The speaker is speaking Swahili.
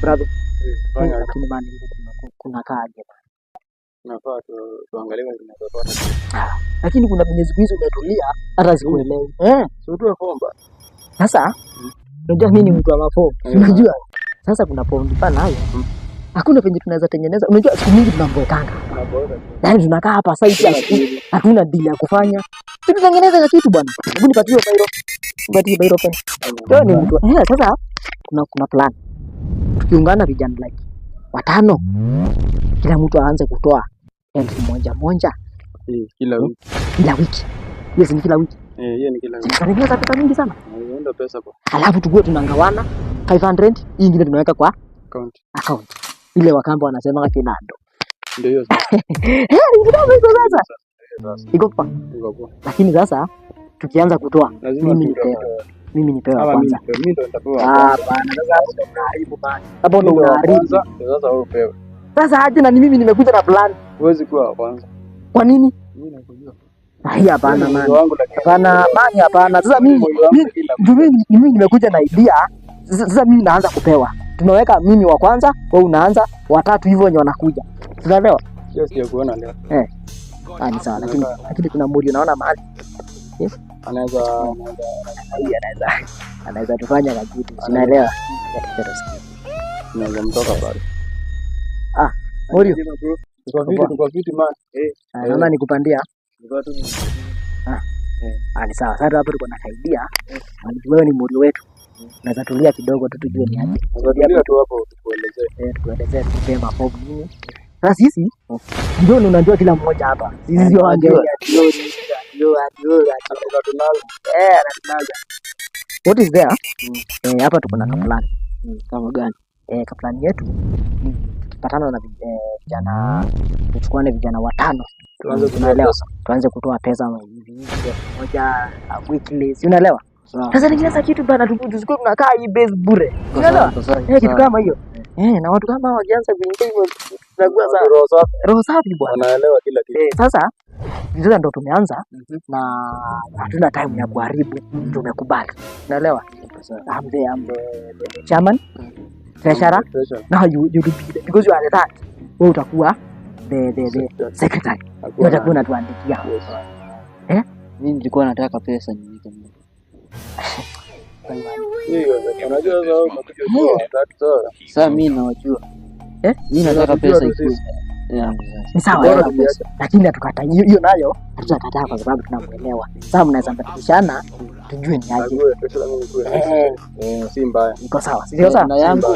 Brother, Fanya lakini bana hivi kuna kaaje? Tunafaa tuangalie vile tunaweza. Lakini kuna venye siku hizi umetulia hata sikuelewi. Eh, Si utoe form ba. Sasa unajua mimi ni mtu wa mafomu. Unajua? Sasa kuna form nilikuwa nayo. Hakuna venye tunaweza tengeneza. Unajua siku mingi tunaboekanga. Tunaboeka. Yaani tunakaa hapa sasa hivi hatuna deal ya kufanya. Si tutengeneze ka kitu, bwana. Hebu nipatie biro. Nipatie biro pen. Wewe ni mtu. Eh, sasa kuna plan. Tukiungana vijana like watano, kila mtu aanze kutoa 1,000 moja. Eh, kila wiki. Kila wiki. Yes, ni kila wiki. Eh, hiyo ni kila wiki. Tunatengeneza pesa mingi sana. Hiyo ndio pesa kwa Alafu tukue tunagawana 500, hii ingine tunaweka kwa account. Account. Ile Wakamba wanasema kinando. Ndio hiyo sasa. Eh, ni kidogo iko sasa. Sasa Iko poa. iko poa. Lakini sasa tukianza kutoa Lazima mimi tu nipewe. Mimi nipewe Ama mimi kwanza. mimi ndo nitapewa. Ah, bana, sasa hapo ndo unaharibu, bana. Hapo ndo Mimi ndo wa unaharibu. kwanza, ndio sasa wewe upewe. Sasa aje na ni mimi nimekuja na plan. Huwezi kuwa wa kwanza. Kwa nini? Mimi nakujua. Ai, hapana Wewe ni man. mmoja wangu lakini Hapana man, hapana. Sasa mimi mmoja wangu mimi kila ndio mimi nimekuja na idea. Sasa mimi naanza kupewa. Tunaweka mimi wa kwanza, wewe unaanza, watatu hivyo wenye wanakuja. Tunaelewa? Sio sijakuona leo. Eh. Ah, ni sawa, lakini kuna muri unaona mahali. Anaweza Huyu anaweza tufanya na kitu. Unaelewa? anaweza mtoka pale. Ah, Morio. Tuko fiti man. Eh, Ah, naona nikupandia. niko tu. Ah, ni sawa. Sasa hapo tuko na idea. Wewe ni muri wetu. Unaweza tulia kidogo tu tujue ni aje. Tulia tu hapo tukuelezee. Eh, tukuelezee tukupe mafomu nini. Sasa sisi ndio unajua kila mmoja hapa. Sisi sio wageni. Ndio ndio ndio. Tunazo. Eh, anatunaga. What is there? Eh, hapa tuko na kaplan. Kama gani? Eh, kaplan yetu ni tukipatana na vijana, tuchukuane vijana watano. Tuanze kutoa Unaelewa? pesa. Tuanze kutoa pesa hivi hivi 1,000 a weekly. Si unaelewa? Sawa. Sasa nikianza kitu bana, tusikuwe tunakaa hii base bure. Unaelewa? Sawa, sawa, Eh, kitu sawa. kama hiyo. Eh, na watu kama hao wakianza kuingia hivyo tunakuwa sawa. Roho safi, Roho safi, bwana. wanaelewa kila kitu. Eh, sasa ndo tumeanza na hatuna time ya kuharibu, tumekubali. Unaelewa? I'm the chairman, treasurer. Treasurer. Now you will be because you are the third. Wewe utakuwa the secretary. Wewe utakuwa unatuandikia. Yes. Mimi nilikuwa nataka pesa niweke mimi. Hiyo, unajua sasa wewe umekuja ukiwa watatu sasa. Sasa mimi nawajua. Eh? Mimi nataka Tunajua pesa tu ikue sisi. yangu sasa. Ni sawa, Bora eh, tuliacha. lakini hatukatai hiyo hiyo nayo hatutakataa kwa sababu tunamuelewa. Sasa mnaweza mbadilishana tujue ni aje. Akuwe treasurer, mimi nikuwe. Eh, Eh, si mbaya. iko sawa. Sio sawa? Na yangu